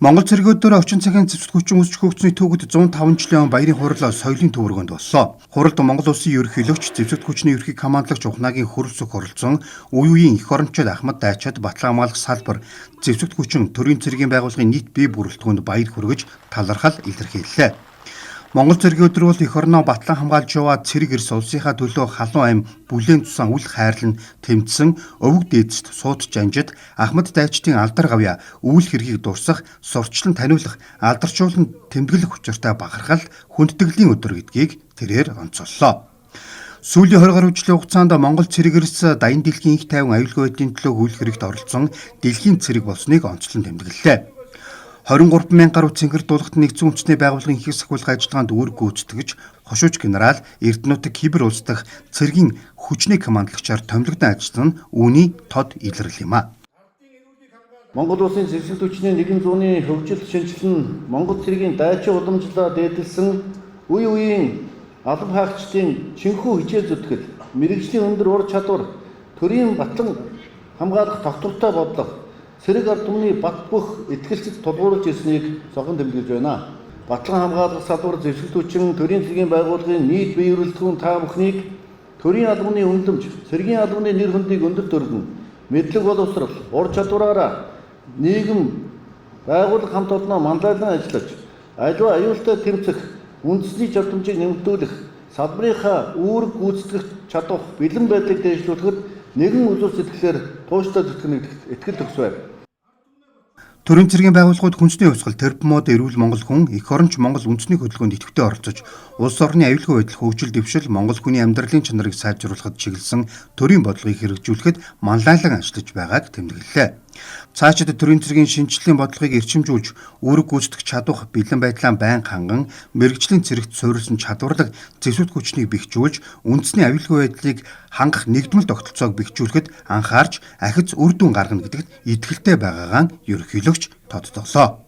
Монгол цэрэг өдөр орчин цагийн зэвсэг хүчин өсч хөгжсөний түүхэд 105 жилийн баярын хурал соёлын төвөргөнд боллоо. Хуралд Монгол улсын ерөнхийлөгч, зэвсэгт хүчний ерөнхий командлагч Ухнаагийн хөрөлсөх оролцсон үе үеийн эх орончид Ахмад дайчид Батлан хамгаалах салбар, зэвсэгт хүчин төрийн цэргийн байгууллагын нийт бие бүрэлдэхүүнд баяр хүргэж талархал илэрхийллээ. Монгол цэргийн өдөр бол эх орноо батлан хамгаалж яваа цэрэг эрс улсынхаа төлөө халуун ам бүлээн цусан үл хайрлан тэмцсэн өвөг дээдсд сууд жанжид Ахмад дайчдын алдар гавьяа үйл хэргийг дурсах, сурталчлан таниулах, алдаршуулан тэмдэглэх учиртай бахархал хүндэтгэлийн өдөр гэдгийг тэрээр онцоллоо. Сүүлийн 20 гаруй жилийн хугацаанд Монгол цэрэг эрс даян дэлхийн их тайван аюулгүй байдлын төлөө үйл хэрэгт оролцсон дэлхийн цэрэг болсныг онцлон тэмдэглэлээ. 23 мянган гаруй цэнгэр дуулахт нэгдсэн үндэсний байгууллагын их сахиулах ажиллагаанд үүрэг гүйцэтгэж хошууч генерал Эрдэнэтик Кибер улс дахь цэргийн хүчний командлагчаар томилогдсон ажилласан нь үүний тод илрэл юм а. Монгол улсын зэвсэг хүчний нэгэн зууны хөгжил шинжил нь Монгол цэргийн дайчин уламжлалаа дээдэлсэн үе үеийн алба хаагчдын чинхүү хичээл зүтгэл, мэргэжлийн өндөр ур чадвар, төрийн батлан хамгаалах тогтвортой бодлого, цэрэг ард түмний бат бөх итгэлцэд тулгуурлаж ирснийг цохон тэмдэглэж байна. Батлан хамгаалах салбар зэвсэг хүчин төрийн цэргийн байгууллагын нийт бие бүрэлдэхүүн та бүхнийг төрийн албаны үнэлэмж, цэргийн албаны нэр хүндийг өндөр дөргөн, мэдлэг боловсрол, ур чадвараараа нийгэм байгууллага хамт олноо манлайлан ажиллаж, аливаа аюултай тэмцэх үндэсний чадамжийг нэмэгдүүлэх, салбарынхаа үүрэг гүйцэтгэх чадвар бэлэн байдлыг дээшлүүлэхэд нэгэн үзүүр сэтгэлээр тууштай зүтгэнэ гэдэгт итгэл төгс байна. Төрийн цэргийн байгууллагууд хүнсний хувьсгал Терпмод эрүүл Монгол хүн эх оронч Монгол үндэсний хөдөлгөөнд идэвхтэй оролцож улс орны аюулгүй байдал хөгжил дэвшил Монгол хүний амьдралын чанарыг сайжруулахад чиглэсэн төрийн бодлогыг хэрэгжүүлэхэд манлайлан ажиллаж байгааг тэмдэглэлээ. Цаашид төрийн цэргийн шинжлэлийн бодлогыг эрчимжүүлж үүрэг гүйцэтгэх чадвах бэлэн байдлаа байнга ханган мэргэжлийн цэрэгт суурилсан чадварлаг зэвсэгт хүчнийг бэхжүүлж үндэсний аюулгүй байдлыг хангах нэгдмэл тогтолцоог бэхжүүлэхэд анхаарч ахиц үр дүн гаргана гэдэгт итгэлтэй байгаагаа ерөнхийлөгч тодтоглоо.